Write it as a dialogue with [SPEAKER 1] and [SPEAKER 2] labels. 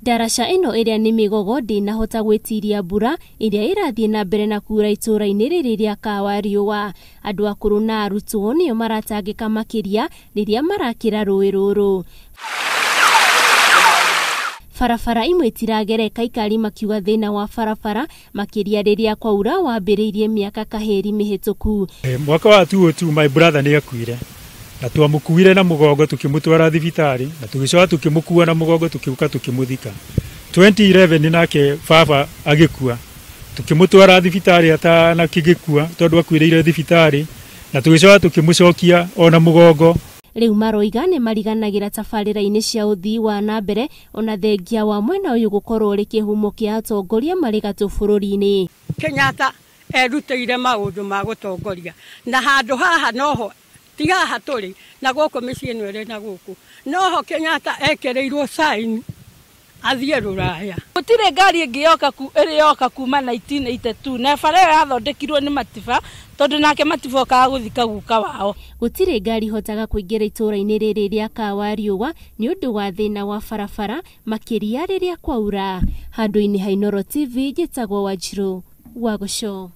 [SPEAKER 1] Ndaraca ĩno ĩrĩa nĩ mĩgogo ndĩnahota gwĩtiria mbura ĩrĩa ĩrathiĩ na mbere na kuura itũũra-inĩ rĩrĩ rĩa Kawariũa. Andũ akũrũ na arutwo nĩo maratangĩka makĩria rĩrĩa marakĩra rũĩ rũrũ. Barabara imwe itiragereka, aikari makiuga thĩna wa barabara makĩria rĩrĩa kwaura wambĩrĩirie mĩaka kahĩri mĩhĩtũku.
[SPEAKER 2] Mwaka wa 2002 my brother nĩ akuire na twamukuire na mugongo tukimutwara thibitarĩ na tugicoka tukimukua na mugongo tukiuka tukimuthika. 2011 nake baba agĩkua, tukimutwara thibitarĩ atanakĩgĩkua tondũ akuĩrĩire thibitarĩ na tugicoka tukimucokia ona mugongo.
[SPEAKER 1] Rĩu maroiga nĩ mariganagĩra tabarĩra-inĩ cia ũthii wa na mbere ona thengia wa mwena ũyũ gũkorwo ũrĩ kĩhumo kĩa atongoria marĩ gatũ bũrũri-inĩ.
[SPEAKER 3] Kenyatta erutĩire maũndũ ma gũtongoria na handũ haha noho ti haha tũrĩ na gũkũ mĩciĩ ĩno ĩrĩ na gũkũ noho Kenyatta ekereirwo sign athiĩ rũraya.
[SPEAKER 4] Gũtirĩ ngari ĩngĩ yoka ĩrĩ yoka kuma 1982 na bara ĩyo yathondekirwo nĩ Matiba tondũ nake Matiba okaga gũthika guka wao.
[SPEAKER 1] Gũtirĩ ngari hotaga kũingĩra itũũra-inĩ rĩrĩ rĩa Kawariũa nĩ ũndũ wa thĩna wa barabara makĩria rĩrĩa kwaura. Handũ-inĩ ha Inooro TV njĩtagwo Wanjirũ wa Gũco.